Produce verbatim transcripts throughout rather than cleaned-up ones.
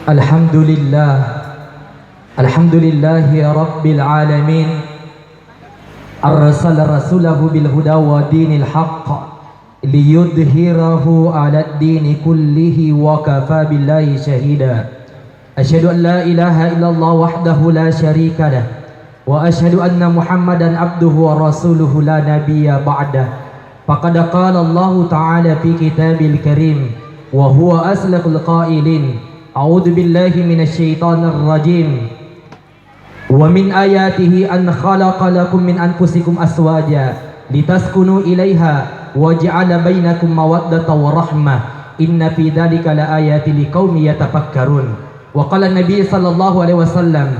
Alhamdulillah. Alhamdulillahi Rabbil Alamin. Arsala rasulahu bil huda wa dinil haqq liyudhhirahu ala dini kullihi wa kafa billahi syahida. Asyhadu an la ilaha illallah wahdahu la syarika lah. Wa asyhadu anna Muhammadan abduhu wa rasuluhu la nabiyya ba'dah. Faqad qala Allahu ta'ala fi kitabil karim, wa huwa asdaqul qailin, a'udzu billahi minasy syaithanir rajim. Wa min ayatihi an khalaqa lakum min anfusikum azwaja litaskunu ilaiha wa ja'ala bainakum mawaddatan wa rahmah. Inna fi dzalika la ayatin liqaumin yatafakkarun. Wa qala Nabi sallallahu alaihi wasallam,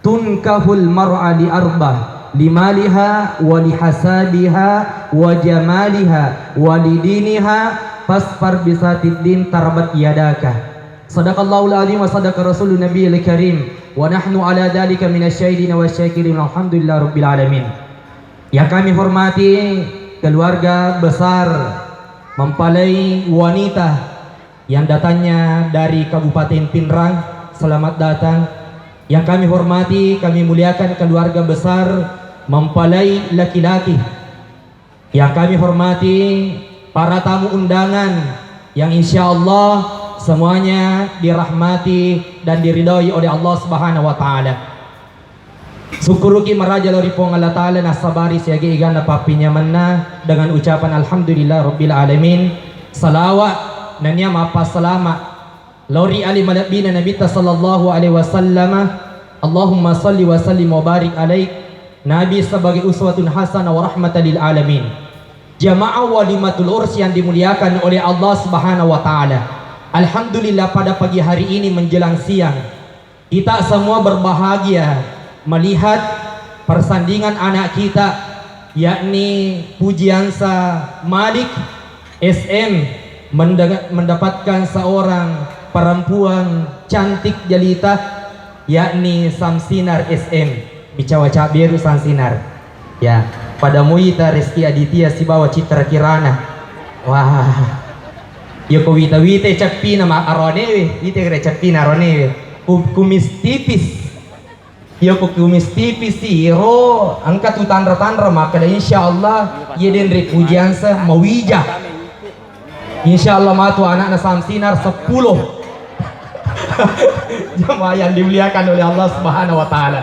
tunkahul mar'a li arba, limaliha wa lihasabiha wa jamaliha wa lidiniha, fasfar bisatid din tarabat yadaka. Sadaqallahul azim wa sadaqa rasulun nabiyil karim, wa nahnu ala dzalika minasy syahidin wa syakirin, alhamdulillah rabbil alamin. Yang kami hormati keluarga besar mempelai wanita yang datangnya dari Kabupaten Pinrang, selamat datang. Yang kami hormati, kami muliakan keluarga besar mempelai laki-laki. Yang kami hormati para tamu undangan yang insya Allah semuanya dirahmati dan diridhoi oleh Allah Subhanahu wa Ta'ala. Sukkuruki maraja lao ri Puang Allah Ta'ala, nassabari siaga eganna pappinyamenna dengan ucapan alhamdulillah rabbil alamin. Salawa nennia mappassalama lao ri ale malebbina Nabitta sallallahu alaihi wasallama. Allahumma salli wa sallim wa barik alaik, Nabi sebagai uswatun hasanah wa rahmatan lil alamin. Jamaah walimatul urs yang dimuliakan oleh Allah Subhanahu wa Ta'ala. Alhamdulillah, pada pagi hari ini menjelang siang, kita semua berbahagia melihat persandingan anak kita, yakni Pujiansa Malik S M, mendeng-, mendapatkan seorang perempuan cantik jelita, yakni Samsinar S M. Bicawa cabberu Samsinar. Ya, pada muita Rizky Aditya sibawa Citra Kirana. Wah. Yoko wita-wita cappina ma aronewe, wita kira cappina aronewe. Ku-, kumis tipis. Yoko kumis tipis iro engka tu tanra-tanra makkeda insyaallah ye denre Pujiansa mawija. Insyaallah matu anakna Samsinar seppulo. Jamaah yang dimuliakan oleh Allah Subhanahu wa Ta'ala.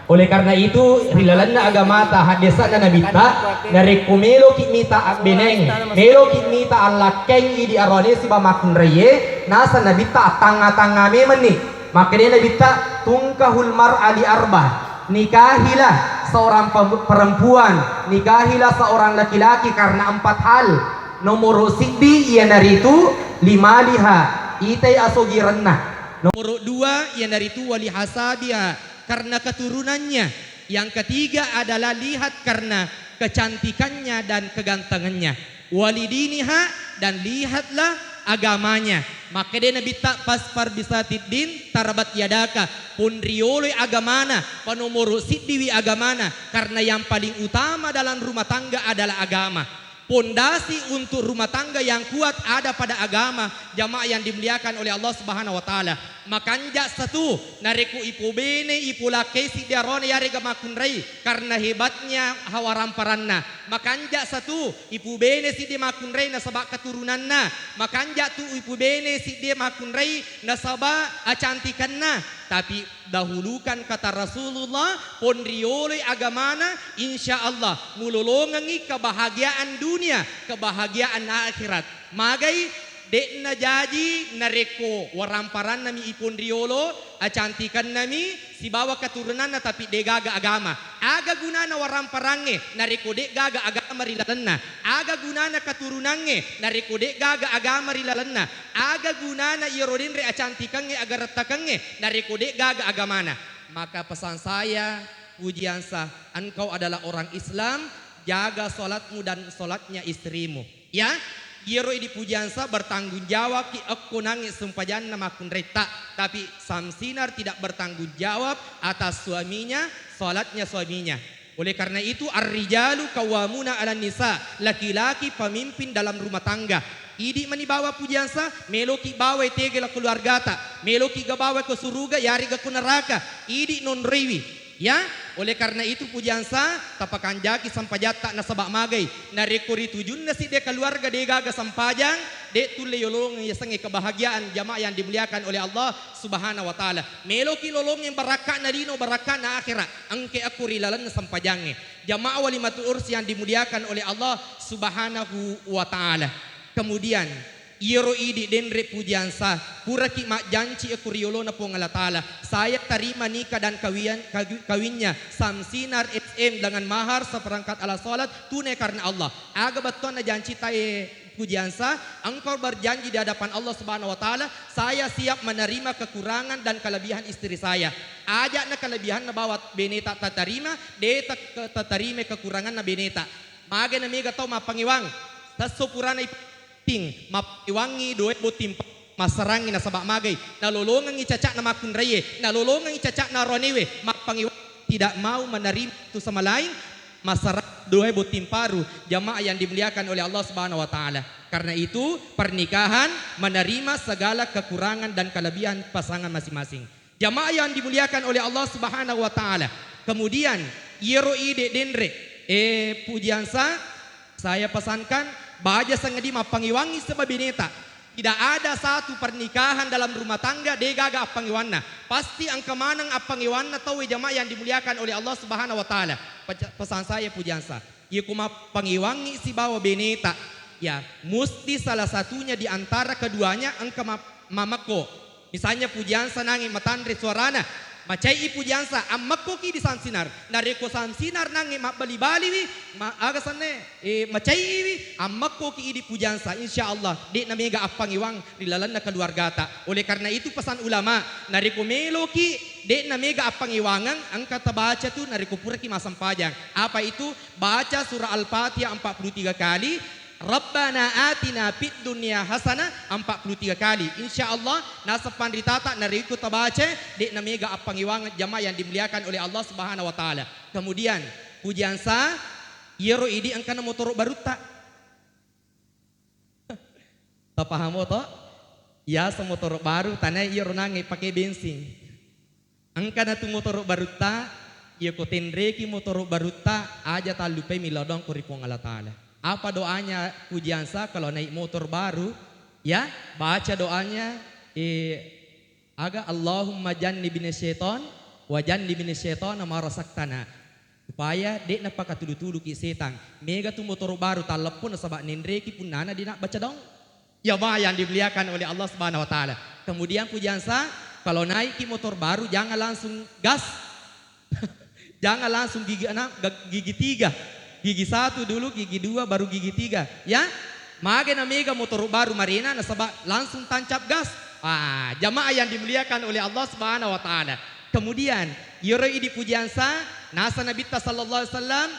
Oleh karena itu, ri lalenna agamata, haddesa'na Nabitta, narekko meloki mita abbeneng, meloki mita allakkaing idi arone siba makkunraie, naseng Nabitta attangnga-tangnga memenni. Makkeda Nabitta, tungkahul mar'a li arba, nikahilah seorang pem-, perempuan, nikahilah seorang laki-laki karena empat hal. Nomoro siddi iyanaritu limaliha, itai asogirenna. Nomoro dua iyanaritu wali hasabiha, karena keturunannya. Yang ketiga adalah lihat karena kecantikannya dan kegantengannya. Walidiniha, dan lihatlah agamanya. Makkeda Nabitta, fasfar bisatiddin tarabat yadaka, ponrioloi agamana, panomoro siddiwi agamana, karena yang paling utama dalam rumah tangga adalah agama. Pondasi untuk rumah tangga yang kuat ada pada agama, jamaah yang dimuliakan oleh Allah Subhanahu wa Ta'ala. Makanja satu, narekko ipobene, ipolakkai siddi arona yarega makkunrai, karena hebatnya hawaramparanna. Makanja satu, ipubene siddi makkunrai nasaba keturunanna. Makanja tu ipubene siddi makkunrai nasaba acantikanna. Tapi dahulukan kata Rasulullah, ponrioloi agamana, insya Allah mulolongengngi kebahagiaan dunia, kebahagiaan akhirat. Magai, de'na jaji narekko waramparannami iponriolo, acantikannami sibawa keturunanna, tapi de'gaga agama. Aga gunana waramparangnge narekko de'gaga agama ri lalenna? Aga gunana keturunangnge narekko de'gaga agama ri lalenna? Aga gunana iyaro denre acantikangnge, agarettakengnge narekko de'gaga agamana? Maka pesan saya, Pujiansa, engkau adalah orang Islam, jaga salatmu dan salatnya istrimu. Ya, iyaro idi Pujiansa bertanggung jawabki okko nangnge sempajanna makkunraitta, tapi Samsinar tidak bertanggung jawab atas suaminya, salatnya suaminya. Oleh karena itu, ar-rijalu qawwamuna 'alan nisa, laki-laki pemimpin dalam rumah tangga. Idi mani bawa pujiansa, meloki bawai tege lao keluargata, meloki ga bawai ko suruga, yarega ko neraka, idi nonroiwi. Ya, oleh karena itu pujiansa, tapakanjaki sempajatta nasaba magai. Narekko ritujunna sidde keluarga degaga sempajang, de tulle yolongeng yasengnge kebahagiaan jamaah yang dimuliakan oleh Allah Subhanahu wa Ta'ala. Meloki lolongeng barakka'na lino, barakka'na akhera, engke akku ri lalenna sempajangnge. Jamaah walimatul urs yang dimuliakan oleh Allah Subhanahu wa Ta'ala. Kemudian, iyaro idi denre pujiansa, puraki majjanci akku ri yolona Puang Allah Ta'ala. Saya terima nikah dan kawian-, kawi-, kawinnya Samsinar S M dengan mahar seperangkat alat sholat tunai karena Allah. Aga bettuanna jancita e pujiansa, engkau berjanji di hadapan Allah Subhanahu wa Ta'ala, saya siap menerima kekurangan dan kelebihan istri saya. Aja'na kelebihanna bawa beneta tatarima, de ta-, tatarima kekuranganna beneta. Magai na mega tau mappangewang. Tesso purana iping, mappangewangi doe botting pa-, massarangi nasaba magai. Nalolongengi caca'na makkunraie, nalolongengi caca'na ronewe, mappangewang tidak mau menerima satu sama lain, massarang doe botting paru, jamaah yang dimuliakan oleh Allah Subhanahu wa Ta'ala. Karena itu, pernikahan menerima segala kekurangan dan kelebihan pasangan masing-masing. Jamaah yang dimuliakan oleh Allah Subhanahu wa Ta'ala. Kemudian, iyaro ide denre, eh, pujiansa, saya pesankan, baja sangadi mappangewangi sebab bineta. Tidak ada satu pernikahan dalam rumah tangga degaga appangewanna. Pasti engka maneng appangewanna tauwe jamaah yang dimuliakan oleh Allah Subhanahu wa Ta'ala. Peca-, pesan saya pujiansa. Iyako mappangewangngi sibawa beneta, ya, musti salah satunya di antara keduanya engka ma-, mamekko. Misalnya pujiansa nange matanre suarana, macai'i pujiansa, ammekkoki di Samsinar. Narekko Samsinar nange mabbali-baliwi, ma-, aga sanne, eh, macai'iwi, ammekkoki idi pujiansa. Insya Allah, de'na mega appangewang ri lalenna keluargata. Oleh karena itu pesan ulama, narekko meloki de'na mega appangewangeng, engka tabaca tu narekko puraki massempajang. Apa itu? Baca surah Al-Fatihah empat puluh tiga kali, Rabbana atina fid dunya hasanah empat puluh tiga kali. Insya Allah, naseng panritata narekko tabaca, de'na mega appangewangeng jamaah yang dimuliakan oleh Allah Subhanahu wa Ta'ala. Kemudian, pujiansa, iyaro idi engkana motoro barutta. Tapahamo to? Yaseng motoro baru, tania iyaro nange pake bensin. Engkana tu motoro barutta, iyako tenreki motoro barutta, aja tallupai millau doang ko ri Puang Allah Ta'ala. Apa doanya pujiansa kalau naik motor baru? Ya, baca doanya, eh, aga, Allahumma jannibna syaitan wa jannibna syaitana ma razaqtana. Supaya de'na pakatulu-tuluki setang. Mega tu motoro baru talleppo nasaba nenreki punnana de nabbaca doang. Jamaah yang dimuliakan oleh Allah Subhanahu wa Ta'ala. Kemudian pujiansa, kalau naiki motor baru jangan langsung gas. Jangan langsung gigi enam, ge-, gigi tiga. Gigi satu dulu, gigi dua, baru gigi tiga. Ya? Magai na mega motor baru marena nasaba langsung tancap gas. Ah, jamaah yang dimuliakan oleh Allah Subhanahu wa Ta'ala. Kemudian, iyaro idi pujiansa, nasa Nabitta sallallahu alaihi wasallam,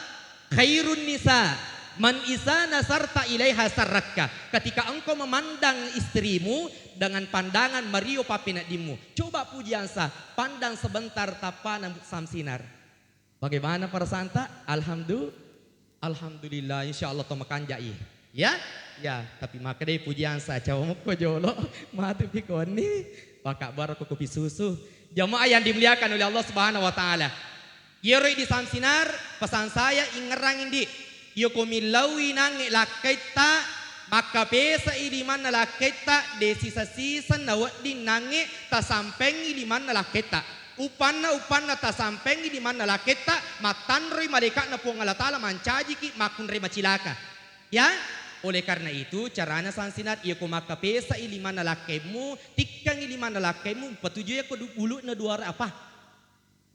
khairun nisa man iza nazarta ilaiha sarrakka. Ketika engkau memandang istrimu dengan pandangan mario pappeneddimmu. Coba pujiansa, pandang sebentar tappana Samsinar. Bagaimana perasaanta? Alhamdu-, Alhamdulillah, insya Allah to makanjai. Ya? Ya, tapi makkedai pujiansa, cawa mukko jolo, matu pi konni, pakabbar ko kopi susu. Jamaah yang dimuliakan oleh Allah Subhanahu wa Ta'ala. Iyaro idi Samsinar, pesan saya ingerang indi. Iyako millaui nange lakkaitta, makkapesai limanna lakkaitta, de sisa-sisa nawedding nange tasampengi limanna lakkaitta. Upanna, upanna tasampengi limanna lakkaitta, mattanroi malaikatna Puang Allah Ta'ala mancajiki makkunrai macilaka. Ya? Oleh karena itu, carana Samsinar, iyako makkapesai limanna lakkaimmu, tikkangi limanna lakkaimmu, patujui ko du-, bulu'na dua re-, apa?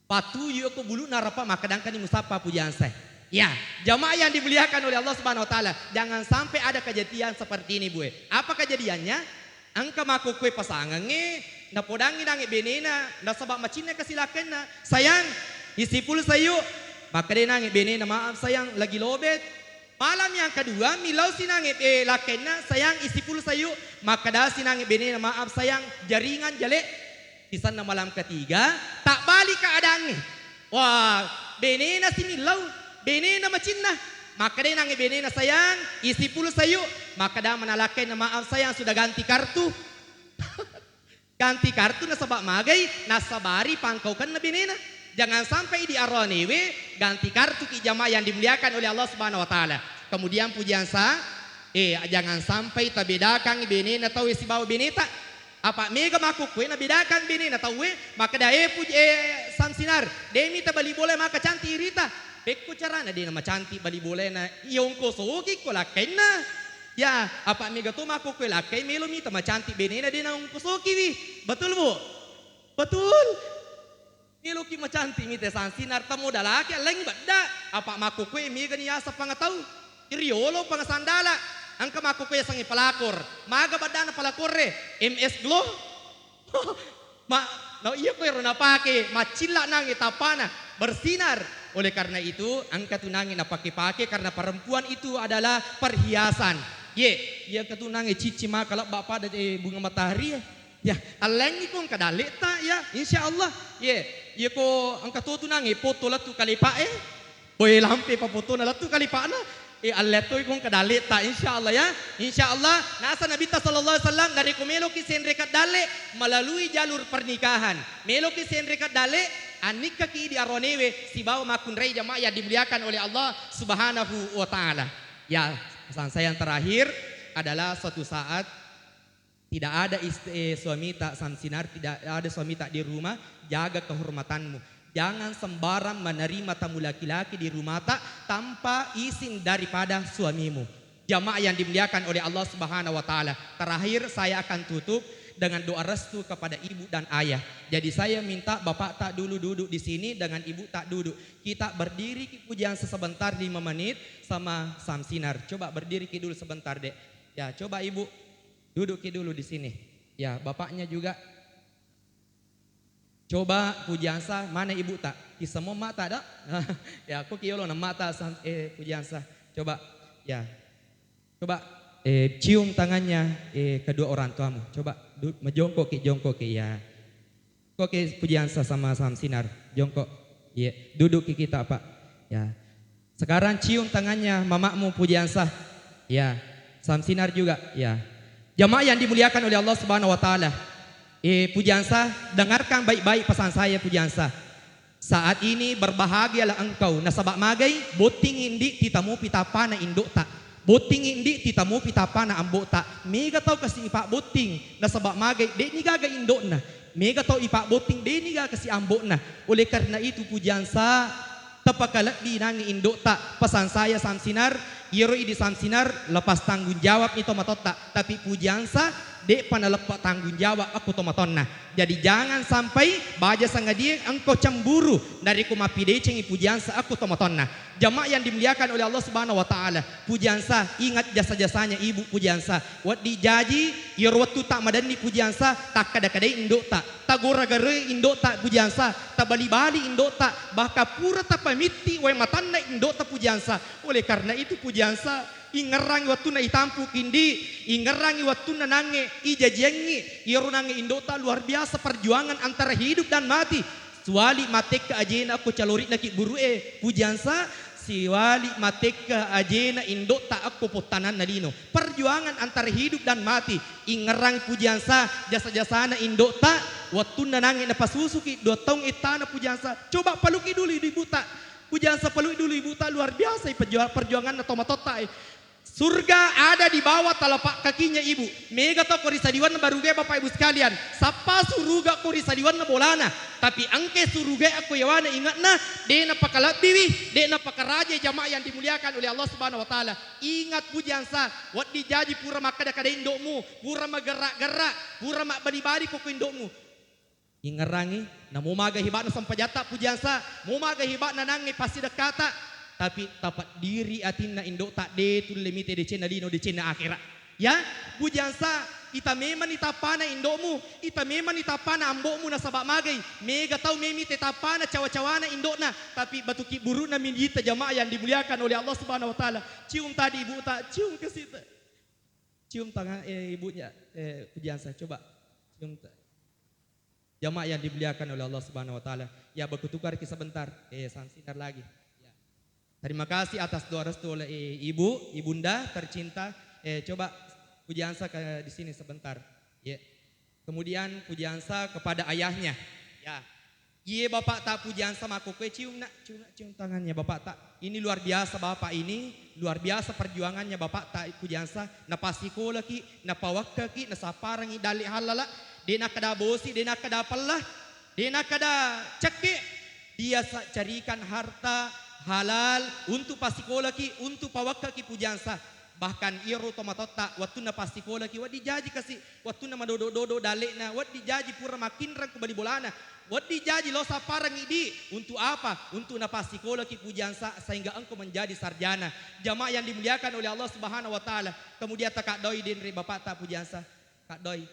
Patujui ko bulu'na rapa, makkadangkani musappa pujiansa. Ya, jamaah yang dimuliakan oleh Allah Subhanahu wa Ta'ala, jangan sampai ada kejadian seperti ini, Bu. Apa kejadiannya? Engka makkukue pasangengnge, napodangngi nange benena, nasaba macinna kasilakenna. "Sayang, isi pulsa yuk." Makkeda nange benena, "Maaf sayang, lagi lobet." Malam yang kedua, millau sinange, eh, lakkainna, "Sayang, isi pulsa yuk." Makkeda sinange benena, "Maaf sayang, jaringan jale." Pisanna malam ketiga, tabbali keadaangnge. Wah, benena simillau, benena macinna. Makkeda nangnge benena, "Sayang, isi pulsa yuk." Makkeda maneng lakkainna, "Maaf sayang, sudah ganti kartu." Ganti kartu nasaba magai, nassabari pangkaukenna benena. Jangan sampai idi aroanewe ganti kartu ki, jamaah yang dimuliakan oleh Allah Subhanahu wa Ta'ala. Kemudian pujian sa, eh, jangan sampai tabedakan benena tauwe sibawa beneta. Apa mega makkukue nabedakan benena tauwe, makkeda, "Eh, puj-, eh, Samsinar, de mita bali bola maka cantik irita." Pekko carana de namacantik bali bolana, iya ongkosoki ko lakkainna. Ya, apa mega to makkukue lakkai melo mita macantik benena de naongkosokiwi. Betul, Bu? Betul. Meloki macantik mita Samsinar, tamo dalaki allengngi bedda. Apa makkukue mega ni yaseng pangatau. Riolo pangasandala. Engka makkukue yasengnge pelakor. Maga beddana pelakorre? M S Glow. Ma, na iya ko ero napake, maccilla nangnge tappana, bersinar. Oleh karena itu, engka tu nangnge napake-pake karena perempuan itu adalah perhiasan. Ye, iya engka tu nangnge cici maka lebba pada, eh, bunga matahari, ya. Ya, allengngi ko engka dalle'ta, ya, insya Allah. Ye, iya ko engka to tu nangnge foto lettu kalepa, eh. Boe lampe papotona lettu kalipa'na. Eh, allettoi ko engka dalle'ta, insya Allah ya. Insya Allah, nasa Nabitta sallallahu alaihi wasallam, narekko meloki senreka dalle melalui jalur pernikahan, meloki senreka dalle, annikkaki di aronewe sibawa makkunrai jamaah yang dimuliakan oleh Allah Subhanahu wa Ta'ala. Ya, pesan saya yang terakhir adalah suatu saat tidak ada ist-, eh, suamita Samsinar, tidak ada suamita di rumah, jaga kehormatanmu. Jangan sembarang menerima tamu laki-laki di rumahta tanpa izin daripada suamimu. Jamaah yang dimuliakan oleh Allah Subhanahu wa Ta'ala. Terakhir, saya akan tutup dengan doa restu kepada ibu dan ayah. Jadi, saya minta bapakta dulu duduk di sini dengan ibuta duduk. Kita berdiri ki pujian sesebentar, lima menit sama Samsinar. Coba berdiri ki dulu sebentar, Dek. Ya, coba Ibu. Duduk ki dulu di sini. Ya, bapaknya juga. Coba pujian sa, mana ibuta? Ki semua mata dak? Ya, ko ki yolo na mata sam-, eh, pujian sa. Coba, ya. Coba, eh, cium tangannya, eh, kedua orang tuamu. Coba, du-, majongkok ki, jongkok ki, ya. Oke, pujian sa sama Samsinar. Jongkok. Iya, duduk ki kita, Pak. Ya. Sekarang cium tangannya mamakmu, pujian sa. Ya. Samsinar juga. Ya. Jamaah yang dimuliakan oleh Allah Subhanahu wa Ta'ala. Eh, pujian sa, dengarkan baik-baik pesan saya, pujian sa. Saat ini berbahagialah engkau. Nasaba magai, botting indi titamu pitapana indokta. Botting indi titamu pitapana ambokta. Mega tau kasi ipabbotting. Nasaba magai, de'ni gaga indokna. Mega tau ipabbotting, de'ni gaga si ambokna. Oleh karena itu, pujian sa, tapakalebbi nangi indokta. Pesan saya Samsinar, iyaro idi Samsinar, lepas tanggung jawab ni tomatotta. Tapi pujian sa, de'pa naleppa tanggung jawab akko tomatonna. Jadi jangan sampai baja sangadie engkau cemburu narekko mappidecengi pujian sa akko tomatonna. Jamaah yang dimuliakan oleh Allah Subhanahu wa Ta'ala, pujian sa, ingat jasa-jasanya ibu, pujian sa. Wedding jaji, iyaro wettu ta madenni pujian sa, takkada-kadai indokta, tagora-goroi indokta pujian sa, tabali-bali indokta, bahkan pura tapamitti wae matanna indokta pujian sa. Oleh karena itu pujian sa, ingerrangi wettunna itampuki indi, ingerrangi wettunna nangnge ijajiangngi, iyaro nangnge indokta luar biasa perjuangan antara hidup dan mati. Siwali matekka ajena akko calori'na ki buru'e, pujian sa, siwali matekka ajena indokta akko pottananna lino. Perjuangan antara hidup dan mati. Ingerrangi pujian sa, jasa-jasana indokta, wettunna nangnge napasusuki dua taung ettana pujian sa. Coba paluki dulu ibuta. Pujian sa, paluki dulu ibuta, luar biasa i perjuang-, perjuanganna tomatotta e. Surga ada di bawah telapak kakinya ibu. Mega to ko ri saliwenna baruga, Bapak Ibu sekalian. Sappa suruga ko ri saliwenna bolana. Tapi engke suruga akko yawana ingatna, de napakalebbiwi, de napakarajai, jamaah yang dimuliakan oleh Allah Subhanahu wa Ta'ala. Ingat pujian sa, wedding jaji pura makkada-kada indokmu, pura magerra-gerra, pura mabbali-bali ko indokmu. Ingerrangi, namo maga heba'na sempajatta pujian sa, mo maga heba'na nangnge passidekkata, tapi tapeddiri atinna indokta, de tulle mite decenna lino, decenna akhera. Ya, pujian sa, ita memang ni tappana indokmu, ita memang ni tappana ambokmu, nasaba magai, mega tau memite tappana cawa-cawana indokna, tapi batu kibburu'na minjita, jamaah yang dimuliakan oleh Allah Subhanahu wa Ta'ala. Cium tadi ibuta, cium ke situ. Cium tangan, eh, ibunya, eh, pujian sa, coba. Cium ta-, Jamaah yang dimuliakan oleh Allah Subhanahu wa Ta'ala. Ya, berkutukar ki sebentar. Eh, Samsinar lagi. Ya. Terima kasih atas doa restu oleh i-, ibu, ibunda tercinta. Eh, coba pujiansa ke di sini sebentar. Ya. Kemudian pujiansa kepada ayahnya. Ya. Iye bapakta pujiansa makkokkoe cium nak, cium nak, cium tangannya bapakta. Ini luar biasa bapak ini, luar biasa perjuangannya bapakta pujiansa. Napasikolaki, napawakkaki, nasapparangi dalle hallala. De nakkeda bosi, de nakkeda pella, de nakkeda cekke. Dia sa-, carikan harta halal untuk pasikolaki, untuk pawakkaki pujiansa. Bahkan iyaro tomatoatta wettunna passikolaki wedding jaji kasi, wettunna madodo-dodo dalle'na wedding jaji pura makkinreng ku bali bolana, wedding jaji lao sappareng idi. Untuk apa? Untuk napassikolaki pujiansa sehingga engkau menjadi sarjana. Jamaah yang dimuliakan oleh Allah Subhanahu wa Ta'ala, kemudian takaddoi denre bapakta pujiansa. Kak Doi,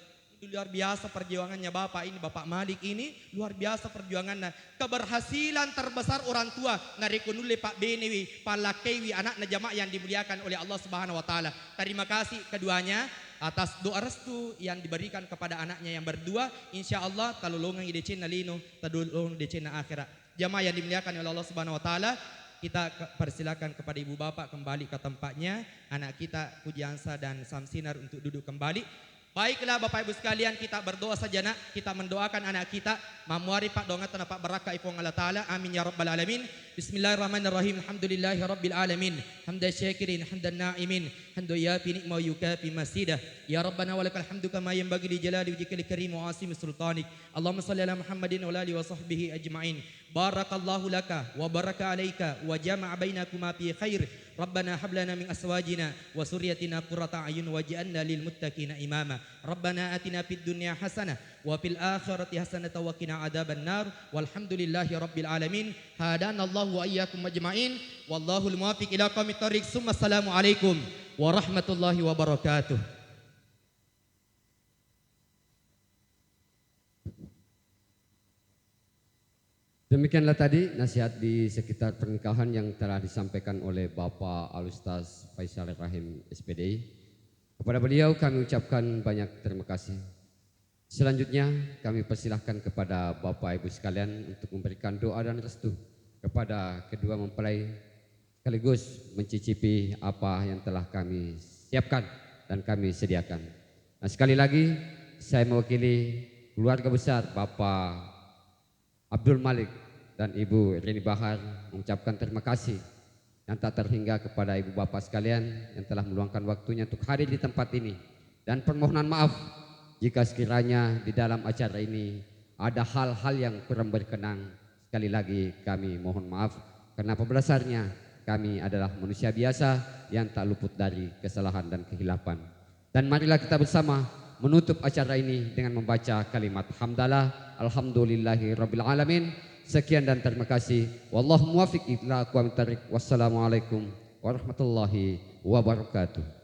ini luar biasa perjuangannya Bapak ini, Bapak Malik ini luar biasa perjuangannya. Keberhasilan terbesar orang tua, narekko nulle pabbenewi, pallakkaiwi anakna jamaah yang dimuliakan oleh Allah Subhanahu wa Ta'ala. Terima kasih keduanya atas doa restu yang diberikan kepada anaknya yang berdua. Insya Allah, talolongengi decenna lino, talolongengi decenna akhirat. Jamaah yang dimuliakan oleh Allah Subhanahu wa Ta'ala, kita ke-, persilakan kepada ibu bapak kembali ke tempatnya, anak kita Pujiansa dan Samsinar untuk duduk kembali. Baiklah, Bapak Ibu sekalian, kita berdoa saja, nak. Kita mendoakan anak kita, mammuari paddoangetta napabbarakkai Puang Allah Ta'ala. Amin ya rabbal alamin. Bismillahirrahmanirrahim. Alhamdulillahi rabbil alamin. Hamdan syakirin, hamdan na'imin, hamdan yuwafi ni'mahu wa yukafi mazidah. Ya Rabbana walakal hamdu kama yanbaghi li jalali wajhikal karim wa azimi sultanik. Allahumma salli ala Muhammadin wa ala alihi wa sahbihi ajma'in. Barakallahu laka wa baraka alaika wa jama'a bainakuma fi khair. Rabbana hab lana min azwajina wa dzurriyyatina qurrata a'yun waj'alna lil muttaqina imama. Rabbana atina fid dunya hasanah wa fil akhirati hasanatan wa qina adzabannar. Walhamdulillahi rabbil alamin. Hadanallahu wa iyyakum ajma'in. Wallahul muwaffiq ila aqwamit thariq. Summa assalamu alaikum warahmatullahi wabarakatuh. Demikianlah tadi nasihat di sekitar pernikahan yang telah disampaikan oleh Bapak Alustaz Faisal Rahim, S P D I. Kepada beliau kami ucapkan banyak terima kasih. Selanjutnya, kami persilahkan kepada Bapak Ibu sekalian untuk memberikan doa dan restu kepada kedua mempelai, sekaligus mencicipi apa yang telah kami siapkan dan kami sediakan. Nah, sekali lagi, saya mewakili keluarga besar Bapak Abdul Malik dan Ibu Rini Bahar mengucapkan terima kasih yang tak terhingga kepada ibu bapak sekalian yang telah meluangkan waktunya untuk hadir di tempat ini. Dan permohonan maaf jika sekiranya di dalam acara ini ada hal-hal yang kurang berkenan. Sekali lagi kami mohon maaf karena pada dasarnya kami adalah manusia biasa yang tak luput dari kesalahan dan kehilafan. Dan marilah kita bersama menutup acara ini dengan membaca kalimat hamdalah, alhamdulillahi rabbil alamin. Sekian dan terima kasih. Wallahu muwaffiq ila aqwamit thariq. Wassalamualaikum warahmatullahi wabarakatuh.